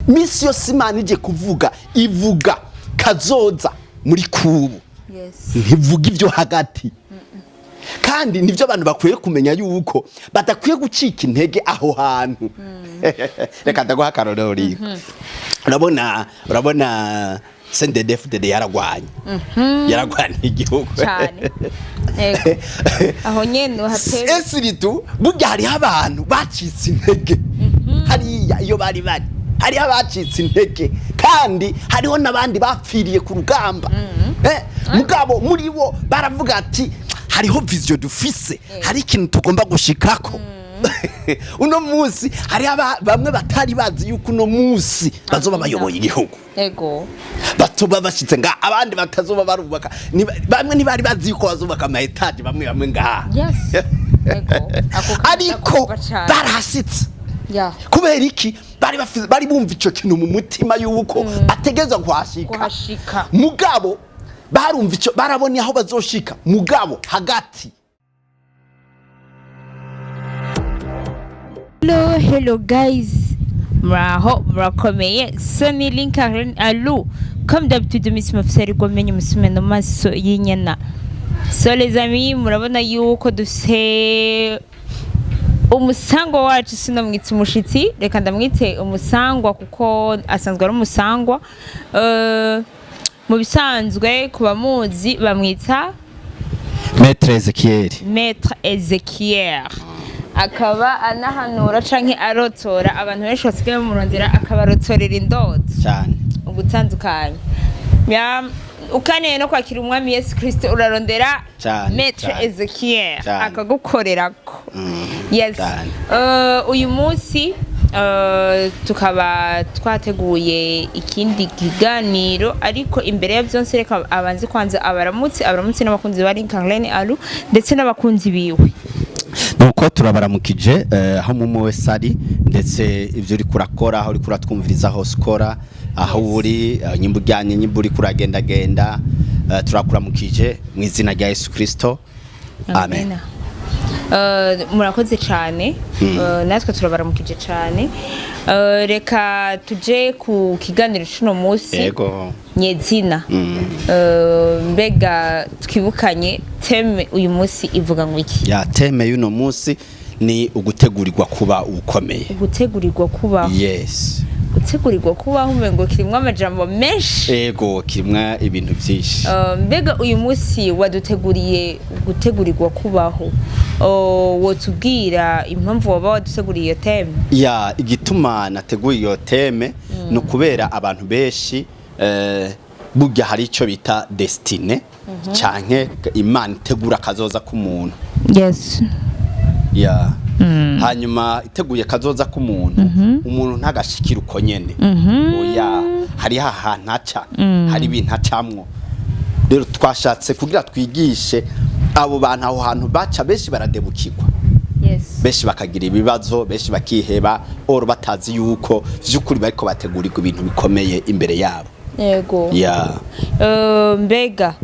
Misi yose Imana ije kuvuga, ivuga kazoza muri kubu, ntivuga ibyo hagati. Kandi nibyo abantu bakwiye kumenya, yuko badakwiye gucika intege aho hantu. Reka ndaguha akarorero riko. Urabona CNDD-FDD yaragwanye igihugu. Cyane. Yego. Aho nyene uhatebe. Esiritu burya hariho abantu bacitse intege hariya iyo bari bari, hariho abacitse intege, kandi hariho n'abandi bapfiriye ku rugamba. Mugabo muri bo baravuga ati: "Hariho vision dufise, hari ikintu tugomba gushikako." Uno munsi hariho bamwe batari bazi yuko uno munsi bazoba bayoboye igihugu, batoba bashitse nga abandi batazoba barubaka. Bamwe ntibari bazi yuko bazubaka ama étages, bamwe bamwe ngaha. Yes. Ego. Ako kantu Ariko ndakumva cane. barahasitse. Kubera iki? Bari bari bumva ico kintu mu mutima yuko bategerezwa kuhashika. Kuhashika. Mugabo barumva ico, barabona aho bazoshika, mugabo hagati. Hello, hello guys. Muraho, murakomeye. Sony Lincoln Alu. Comme d'habitude, Miss Mafisari gomenya umusumeno maso y'inyana. So les amis, murabona yuko dufise umusangwa wacu. Sinamwitse umushitsi, reka ndamwite umusangwa kuko asanzwe ari umusangwa. Mu bisanzwe ku bamuzi bamwita Maître Ezekiel. Maître Ezekiel, akaba anahanura canke arotora. Abantu benshi basigaye bamurondera akabarotorera indoto Cyane. ugutandukanye. Ya, ukaneye no kwakira umwami Yesu Kristo, urarondera Maître Ezekiel akagukorerako. Yes. Uyu munsi tukaba twateguye ikindi kiganiro, ariko imbere ya byose reka abanze kwanza abaramutse n'abakunzi ba Lincoln Alu ndetse n'abakunzi biwe. Nuko turabaramukije aho mumwe wese ari, ndetse ibyo uri kurakora, aho uri kuratwumviriza hose ukora, aho uri, nyimba ujyanye, nyimba uri kuragendagenda, turakuramukije mu izina rya Yesu Kristo, amen. Amena. Murakoze cyane. Natwe turabaramukije cyane. Reka tuje ku kiganiro cy'uno munsi. Nyezina. Mbega twibukanye, thème uyu munsi ivuga ngo iki? Ya, thème y'uno munsi ni ugutegurirwa kuba ukomeye. Gutegurirwa kubaho. Yes. Gutegurirwa kubaho, umengo kirimwo amajambo menshi. Ego, kirimwo ibintu byinshi. Mbega uyu munsi waduteguriye gutegurirwa kubaho. Oh, wotubwira impamvu waba waduteguriye iyo thème? Ya, igituma nateguye iyo thème ni ukubera abantu benshi, burya hari icyo bita destinée, canke Imana itegura akazoza k'umuntu. Ya, hanyuma iteguye kazoza k'umuntu, umuntu ntagashikira uko nyene. Oya, hariho ahantu aca, hari ibintu acamwo. Rero twashatse kugira twigishe abo bantu aho hantu baca. Benshi baradebukirwa, benshi bakagira ibibazo, benshi bakiheba, oro batazi yuko vy'ukuri bariko bategurirwa ibintu bikomeye imbere yabo. Ya. Mbega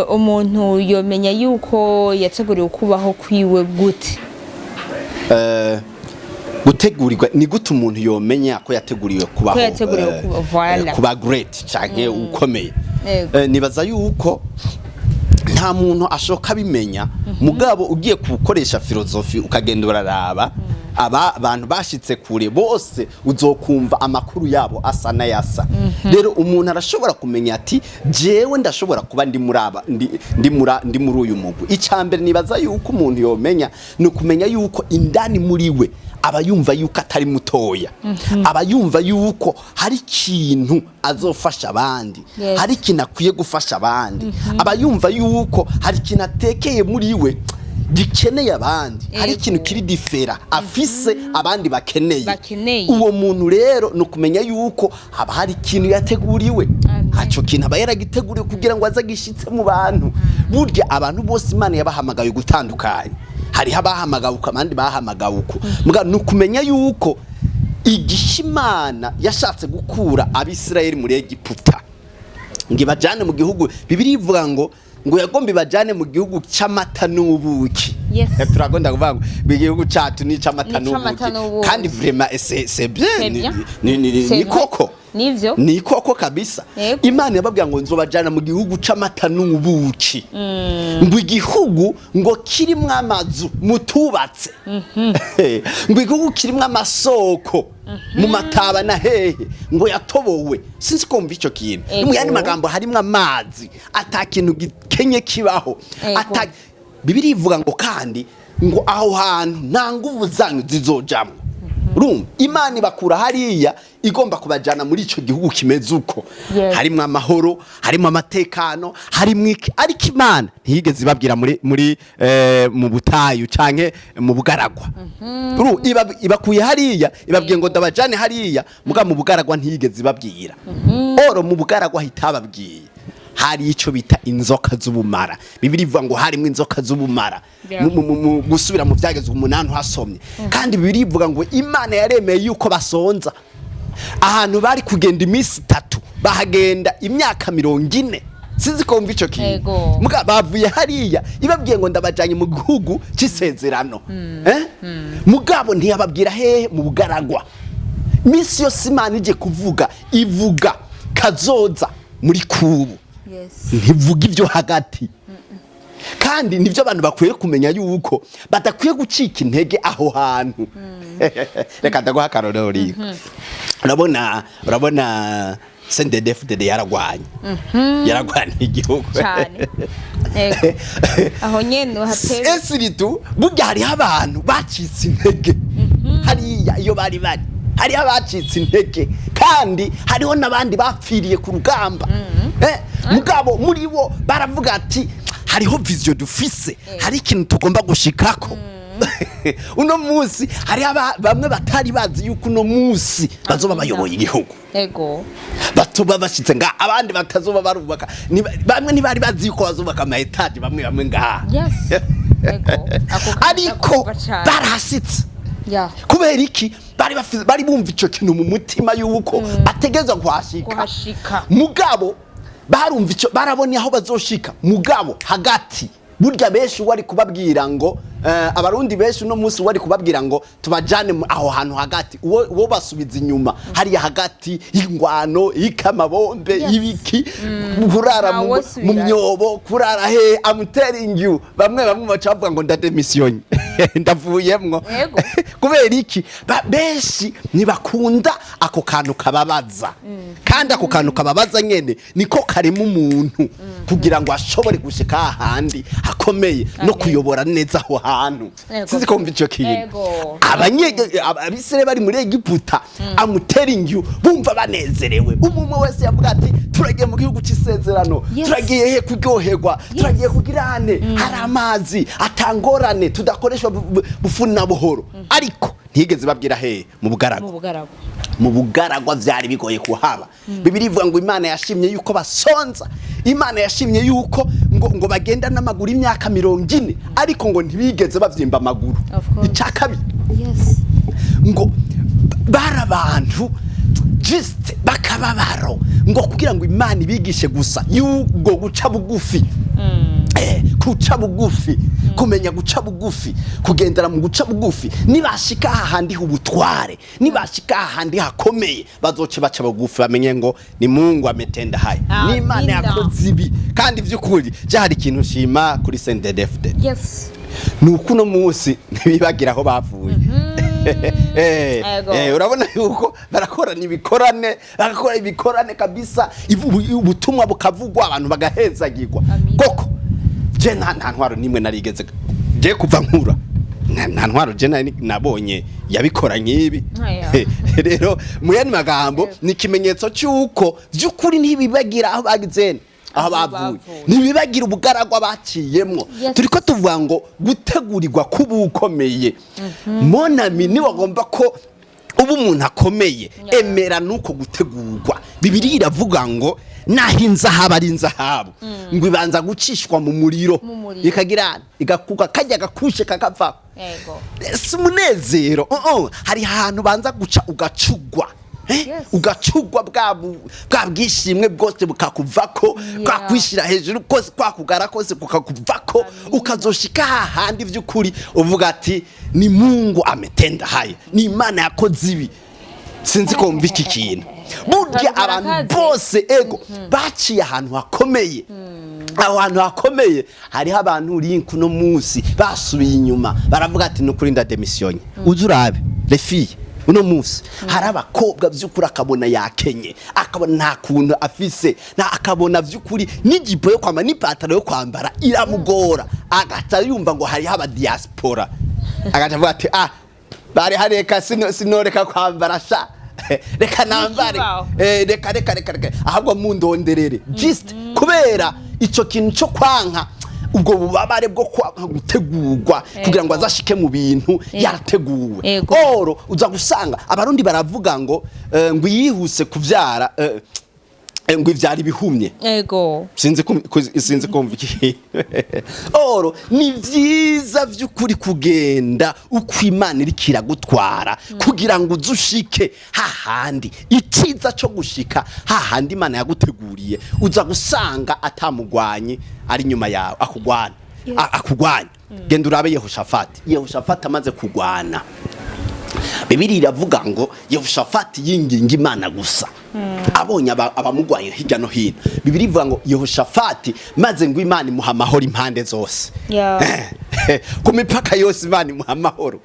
umuntu yomenya yuko yateguriwe kubaho kwiwe gute? Gutegurirwa ni gute? Umuntu yomenya ko yateguriwe kubaho? Ko yateguriwe kuba, voilà. Kuba great canke ukomeye. Nibaza yuko nta muntu ashoka abimenya, mugabo ugiye gukoresha philosophie, ukagenda uraraba aba bantu bashitse kure bose, uzokumva amakuru yabo asa n'ayasa. Rero umuntu arashobora kumenya ati: "Jewe ndashobora kuba ndi muri aba, ndi muri uyu mugwi." Icambere nibaza yuko umuntu yomenya ni ukumenya yuko indani muri we aba yumva yuko atari mutoya, aba yumva yuko hari ikintu azofasha abandi, hari ikintu akwiye gufasha abandi, aba yumva yuko hari ikintu atekeye muri we gikeneye abandi, hari ikintu kiri différent afise abandi bakeneye. Bakeneye. Uwo muntu rero ni ukumenya yuko haba hari ikintu yateguriwe. Amen. Ico kintu aba yaragiteguriwe kugira ngo aze agishitse mu bantu. Burya abantu bose Imana yabahamagaye gutandukanye, hariho abahamagawe uko, abandi bahamagawe uko. Muga ni ukumenya yuko igihe Imana yashatse gukura Abisirayeli muri Egiputa ngo ibajane mu gihugu, Bibiliya ivuga ngo ngo yagomba ibajane mu gihugu c'amata n'ubuki. Turagomba kuvuga ngo igihugu cacu ni ic'amata Ni ic'amata n'ubuki. N'ubuki. Kandi vraiment c'est bien. C'est ni bien. C'est ni vrai. koko. Nivyo. Ni koko kabisa. Imana yababwira ngo nzobajana mu gihugu c'amata n'ubuki, ngo igihugu ngo kirimwo amazu mutubatse, ngo igihugu kirimwo amasoko mu mataba na hehe ngo yatobowe. Sinzi ko mva ico kintu. Mu yandi magambo, harimwo amazi, ata kintu gikenye kibaho. Ata Bibiliya ivuga ngo kandi ngo aho hantu nta nguvu zanyu zizojamwo. Urumva, Imana ibakura hariya igomba kubajana muri ico gihugu kimeze uko, harimwo amahoro, harimwo amatekano, harimwo iki. Ariko Imana ntiyigeze ibabwira muri mu butayu canke mu bugaragwa. Ibakuye hariya, ibabwiye ngo ndabajane hariya, muga mu bugaragwa ntiyigeze ibabwira. Oro mu bugaragwa hitababwiye hari ico bita inzoka z'ubumara. Bibiliya ivuga ngo harimwo inzoka z'ubumara. Mu gusubira mu Byagezwe 8 uhasomye. Kandi Bibiliya ivuga ngo Imana yaremeye yuko basonza. Ahantu bari kugenda iminsi 3 bahagenda imyaka 40. Sinzi ko wumva ico kintu. Muga bavuye hariya ibabwiye ngo ndabajanye mu gihugu c'isezerano, eh? Mugabo ntiyababwira hehe mu bugaragwa. Misi yose Imana ije kuvuga, ivuga kazoza muri kubu, ntivuga ibyo hagati. Kandi nibyo abantu bakwiye kumenya, yuko badakwiye gucika intege aho hantu. Reka ndaguha akarorero riko. Urabona CNDD-FDD yaragwanye, yaragwaniye igihugu. Cyane. Yego. Aho nyene uhatera. Esiritu burya hariho abantu bacitse intege hariya iyo bari bari, hariho abacitse intege, kandi hariho n'abandi bapfiriye ku rugamba. Mugabo muri bo baravuga ati hariho vision dufise, hari ikintu tugomba gushikako. Uno munsi hariho bamwe batari bazi yuko uno munsi bazoba bayoboye igihugu, batuba bashitse nga abandi batazoba barubaka. Bamwe ntibari bazi yuko bazubaka ama étages, bamwe bamwe ngaha. Yes. Yego. Ako kantu Ariko ndakumva cane. barahasitse. Kubera iki? Bari bari bumva ico kintu mu mutima yuko bategerezwa kuhashika. Kuhashika. Mugabo barumva ico, barabonye aho bazoshika. Mugabo hagati burya benshi wari kubabwira ngo Abarundi benshi uno munsi wari kubabwira ngo tubajane aho hantu hagati, uwo basubiza inyuma hariya hagati y'ingwano, y'ikamabombe, y'ibiki, kurara Ntawe mu subirayo. myobo, kurara he. I'm telling you, bamwe bamwe baca bavuga ngo ndademisiyonye, ndavuyemwo. Kubera iki? Benshi ntibakunda ako kantu kababaza, kandi ako kantu kababaza nyene niko karema umuntu kugira ngo ashobore gushika ahandi hakomeye no kuyobora neza aho hantu. Sinzi ko mva ico kintu. Abisirayeli bari muri Egiputa, I'm telling you, bumva banezerewe. Umwe wese yavuga ati turagiye mu gihugu c'isezerano, turagiye he kuryoherwa, turagiye kugirane hari amazi atangorane, tudakoreshwa bufuni na buhoro. Ariko ntiyigeze babwira he mu bugaragwa. Mu bugaragwa. Mu bugaragwa vyari bigoye kuhaba. Bibiliya ivuga ngo Imana yashimye yuko basonza, Imana yashimye yuko ngo bagenda n'amaguru imyaka 40, ariko ngo ntibigeze bavyimba amaguru. Of course. Icya kabiri, ngo bari abantu just bakababaro, ngo kugira ngo Imana ibigishe gusa yuko guca bugufi, kuca bugufi, kumenya guca bugufi, kugendera mu guca bugufi, nibashika hahandi ubutware, nibashika hahandi hakomeye, bazoce baca bugufi, bamenye ngo ni Mungu ametenda haya, ni Imana Amina. yakoze ibi. Kandi vy'ukuri je hari ikintu nshima kuri CNDD-FDD, ni uko uno munsi ntibibagira aho bavuye. Urabona yuko barakorana ibikorane, bagakora ibikorane kabisa, ubutumwa bukavugwa, abantu bagahezagirwa. Amina. Koko je nta ntwaro nimwe narigeze je kuva nkura, nta ntwaro je nari nabonye yabikora nk'ibi. Aya. Rero mu yandi magambo, ni ikimenyetso cy'uko by'ukuri ntibibagira aho bagize, aho Aho bavuye, bavuye. ntibibagira ubugaragwa baciyemwo. Turiko tuvuga ngo gutegurirwa kuba ukomeye, mon ami, niwagomba ko uba umuntu akomeye, emera nuko gutegurwa. Bibiliya iravuga ngo naho inzahabu ari inzahabu, ngo ibanza gucishwa mu muriro, Mu muriro. ikagira igakuka kajya gakushe kakavaho. Si umunezero, hari ahantu banza guca ugacugwa. Ugacugwa bwa bwishimwe bwose bukakuvako, bwa kwishira hejuru kose, kwakugara kose kukakuvako, ukazoshika hahandi vy'ukuri uvuga ati: "Ni Mungu ametenda haya, ni Imana yakoze ibi." Sinzi ko mva iki kintu. Burya Kabwira abantu kaze. bose ego baciye ahantu hakomeye, aho hantu hakomeye hariho abantu uri kuno munsi basubiye inyuma, baravuga ati: "Nukuri ndademisiyonye." Uze urabe les filles uno munsi, hari abakobwa vy'ukuri akabona yakenye, akabona nta kuntu afise na akabona vy'ukuri n'ijipo yo kwambara n'ipataro yo kwambara iramugora, agaca yumva ngo hariho aba diaspora, agaca avuga ati: "Ah, bari hareka sinoreka kwambara sha, reka nambare." N'ikibaho. Reka reka reka reka, ahubwo mundonderere, just kubera ico kintu cyo kwanka ubwo bubabare bwo kwanka gutegurwa kugira ngo azashike mu bintu yarateguwe. Oro uza gusanga Abarundi baravuga ngo ngo yihuse kuvyara ngo ivyara ibihumye. Sinzi kumva iki. Oro ni vyiza vy'ukuri kugenda uko Imana iriko iragutwara kugira ngo uze ushike hahandi. Iciza co gushika hahandi Imana yaguteguriye, uza gusanga atamugwanyi ari inyuma yawe akugwana. Akugwanya. Genda urabe Yehoshafati. Yehoshafati amaze kugwana, Bibiri iravuga ngo Yehoshafati yinginga Imana gusa abonye abamugwanya hirya no hino. Bibiri ivuga ngo Yehoshafati maze ngo Imana imuha amahoro impande zose. Ku mipaka yose Imana imuha amahoro.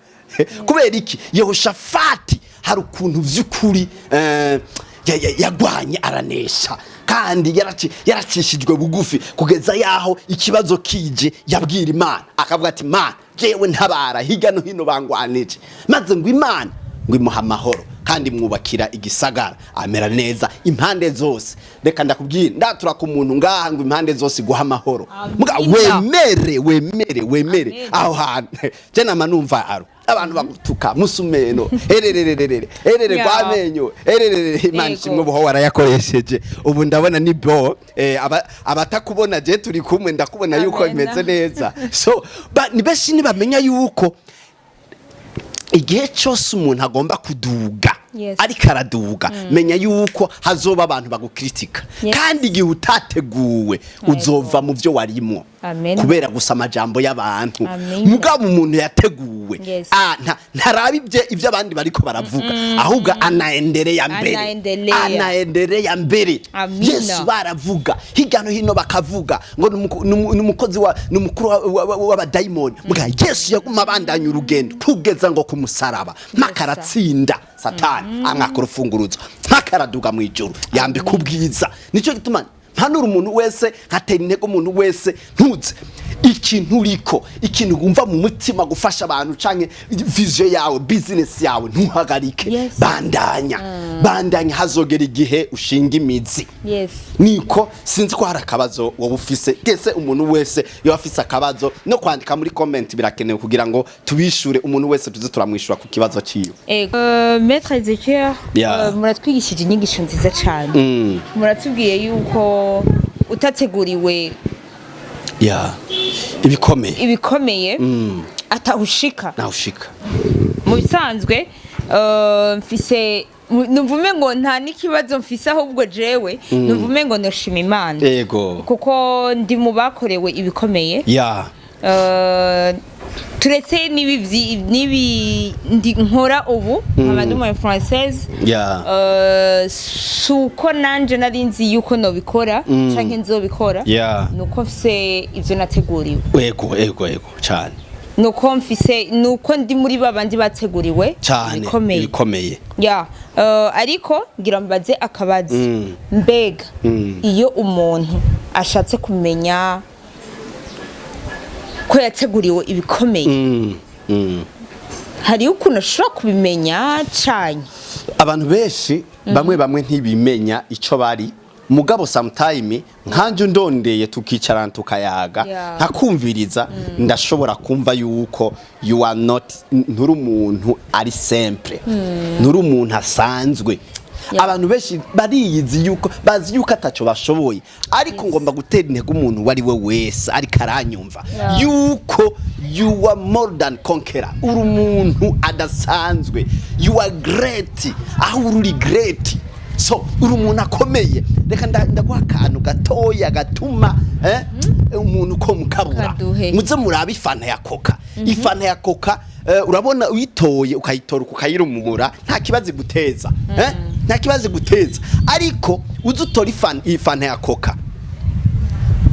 Kubera iki? Yehoshafati hari ukuntu vy'ukuri yagwanye aranesha, kandi yaracishijwe bugufi kugeza yaho ikibazo kije yabwira Imana, akavuga ati: "Mana, jewe ntabara, hirya no hino bangwanije." Maze ngo Imana ngo imuha amahoro kandi mwubakira igisagara, amera neza impande zose. Reka ndakubwira, ndatura ku muntu ngaha ngo impande zose iguha amahoro. Muga Amina. wemere, wemere, wemere. Amen. Aho hantu je nama numva aro abantu bagutuka musumeno, ererererere, erere, rwamenyo, ererere. Imana ishimwe, ubuho warayakoresheje, ubu ndabona ni bo abatakubona je turi kumwe, ndakubona yuko Amen. bimeze neza. So ni benshi ntibamenya yuko igihe cyose umuntu agomba kuduga, ariko araduga, menya yuko hazoba abantu bagukritika, kandi igihe utateguwe uzova mu byo warimwo Amen. kubera gusa amajambo y'abantu. Amen. Mugabo umuntu yateguwe, ntaraba ibyo abandi bariko baravuga, ahubwo anaendelea mbere. Anaendelea. Anaendelea mbere. Amina. Yesu baravuga hirya no hino, bakavuga ngo ni umukozi wa, ni umukuru w'abadayimoni. Muga Yesu yaguma abandanya urugendo kugeza ngo ku musaraba, mpaka aratsinda Satani, amwaka urufunguruzo, mpaka araduga mu ijuru, yambika ubwiza. Nicyo gituma mpanura umuntu wese, nkatera intego umuntu wese: ntuze ikintu uriko, ikintu wumva mu mutima gufasha abantu canke vision yawe, business yawe, ntuhagarike. Bandanya, bandanya, hazogera igihe ushinga imizi. Niko sinzi ko hari akabazo wowe ufise. Gese umuntu wese iyo afise akabazo, no kwandika muri comment birakenewe kugira ngo tubishure. Umuntu wese tuze turamwishura ku kibazo ciwe. Ego. Maître Ezekiel, muratwigishije inyigisho nziza cyane. Muratubwiye yuko utateguriwe Yeah. Ibikomeye, ibikomeye atahushika. Nawushika. Mu bisanzwe mfise numva ngo nta n'ikibazo mfise, ahubwo jewe numva ngo noshima Imana kuko ndi mu bakorewe ibikomeye. Turetse n'ibi ndi nkora ubu, nkaba ndi umu influenceuse, si uko nanje nari nzi yuko nobikora canke nzobikora, nuko mfise ivyo nateguriwe. Ego cyane. Nuko mfise, nuko ndi muri babandi bateguriwe cyane ibikomeye. Ibikomeye. Ya, ariko ngira mbaze akabazo: mbega iyo umuntu ashatse kumenya ko yateguriwe ibikomeye, hariyo ukuntu ashobora kubimenya canye? Abantu benshi, bamwe bamwe ntibimenya ico bari. Mugabo sometime nkanje undondeye tukicarana tukayaga, nkakumviriza, ndashobora kumva yuko you are not, nturi umuntu ari simple, nturi umuntu asanzwe. Abantu benshi bariyizi yuko bazi yuko ataco bashoboye, ariko ngomba gutera intege umuntu uwo ari we wese ariko aranyumva yuko you are more than conqueror. Uri umuntu adasanzwe, you are great. Aho uri great, so uri umuntu akomeye. Reka ndaguha akantu gatoya gatuma umuntu ko mukabura. Kaduhe. Muze murabe ifanta ya Coca. Ifanta ya Coca, urabona uyitoye, ukayitora, ukayirumura, nta kibazo iguteza, nta kibazo iguteza. Ariko uze utora ifanta ya Coca,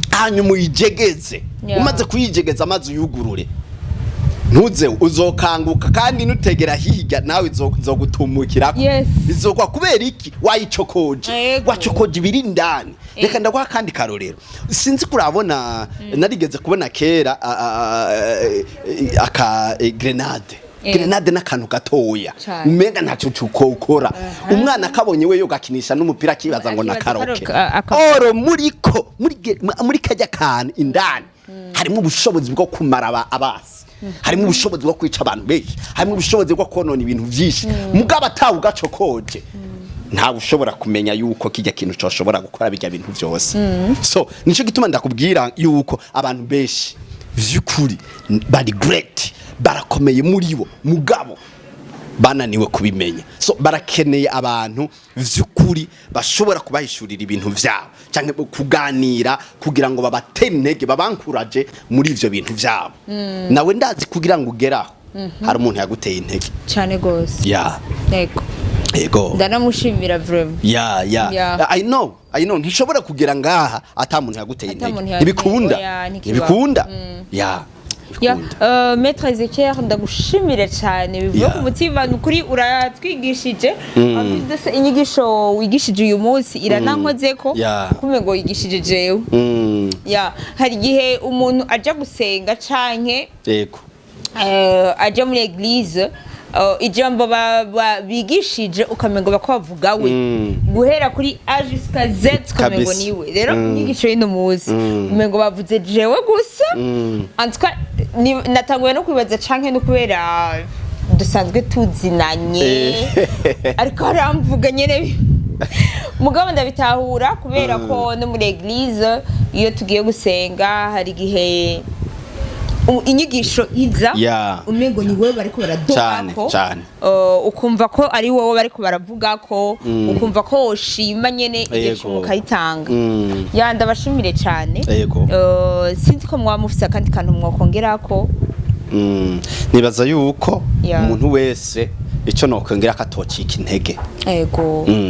hanyuma uyijegeze. Umaze kuyijegeza, amazi uyugurure, ntuze uzokanguka kandi nutegera hirya nawe izogutumukirako. Izogwa. Kubera iki? Wayicokoje. Wacokoje ibiri indani. Reka ndaguha akandi karorero. Sinzi kurabona, narigeze kubona kera aka grenade. Grenade n'akantu gatoya, umenga ntaco cukokora. Umwana akabonye we yogakinisha n'umupira, akibaza ngo Akibaza nakaroke. ko ari Oro muriko muri kajya kantu indani harimo ubushobozi bwo kumara abasi, harimo ubushobozi bwo kwica abantu benshi, harimo ubushobozi bwo konona ibintu byinshi. Mugabo atawe ugacokoje, ntawe ushobora kumenya yuko kijya kintu coshobora gukora bijya bintu byose. So nico gituma ndakubwira yuko abantu benshi vy'ukuri bari great, barakomeye muri bo, mugabo bananiwe kubimenya. So barakeneye abantu vy'ukuri bashobora kubahishurira ibintu vyabo canke kuganira kugira ngo babatere intege, babankuraje muri ivyo bintu vyabo. Nawe ndazi kugira ngo ugeraho hari umuntu yaguteye intege. Cyane gose. Yego. Yego. Ndanamushimira vraiment. Ya. I know, I know, ntishobora kugera ngaha ata muntu yaguteye Ata intege. muntu Ntibikunda. Oya, ntikibaho. Ntibikunda ya. Ntibikunda. Maître Ezekiel, ndagushimire cyane bivuye ku mutima. Ni ukuri uratwigishije. En plus de ça, inyigisho wigishije uyu munsi iranankozeko, kume ngo wigishije jewe. Ya, hari igihe umuntu aja gusenga canke aja muri église, ijambo bigishije ukamengo bako bavuga we, guhera kuri A jusqu'à Z ukamengo niwe. Rero inyigisho y'uno munsi umengo bavuze jewe gusa. En tout cas, natanguye no kwibaza canke no kubera dusanzwe tuzinanye, ariko aramvuga nyene. Mugabo ndabitahura kubera ko no muri église iyo tugiye gusenga hari igihe inyigisho iza umengo ni wowe bariko baraduhako. Cane, cane. Ukumva ko ari wowe bariko baravuga ko, ukumva ko woshima nyene igihe ukayitanga. Ya, ndabashimire cane. Sinzi ko mwaba mufise akandi kantu mwokongerako. Nibaza yuko umuntu wese icyo nokongera ko atocika intege.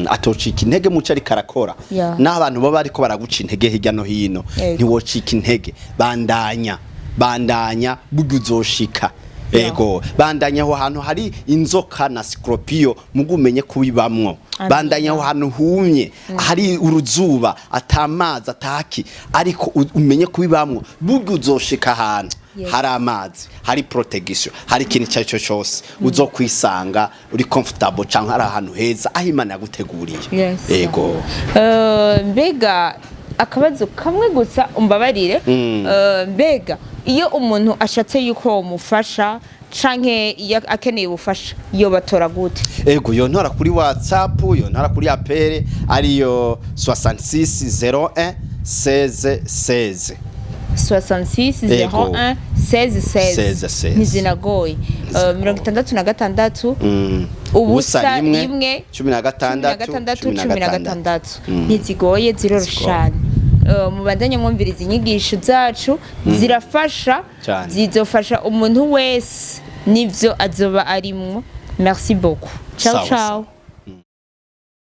Atocika intege muco ariko arakora. N'abantu baba bariko baraguca intege hirya no hino, ntiwocika intege. Bandanya, bandanya, burya uzoshika. Ego, bandanya aho hantu hari inzoka na scorpion, mugu umenye kubibamwo. Amina. Bandanya aho hantu humye, hari uruzuba, atamazi ataki, ariko umenye kubibamwo, burya uzoshika ahantu hari amazi, hari protection, hari ikintu icyo ari cyo cyose, uzokwisanga uri comfortable cyangwa hari ahantu heza aho Imana yaguteguriye. Ego. Mbega akabazo kamwe gusa, umbabarire. Mbega iyo umuntu ashatse yuko womufasha canke iyo akeneye ubufasha yobatora gute? Ego, yontora kuri WhatsApp, yontora kuri appel ariyo 66 01 16 16. 66 Ego. 01 16 16. 16 16. Ntizinagoye. 66, ubusa, rimwe, 16, 16, 16. Ntizigoye, ziroroshe cane. Mubandanye mwumviriza inyigisho zacu, zirafasha. Cane. Zizofasha umuntu wese n'ivyo azoba arimwo. Merci beaucoup, ciao. Sawa, Ciao. sawa.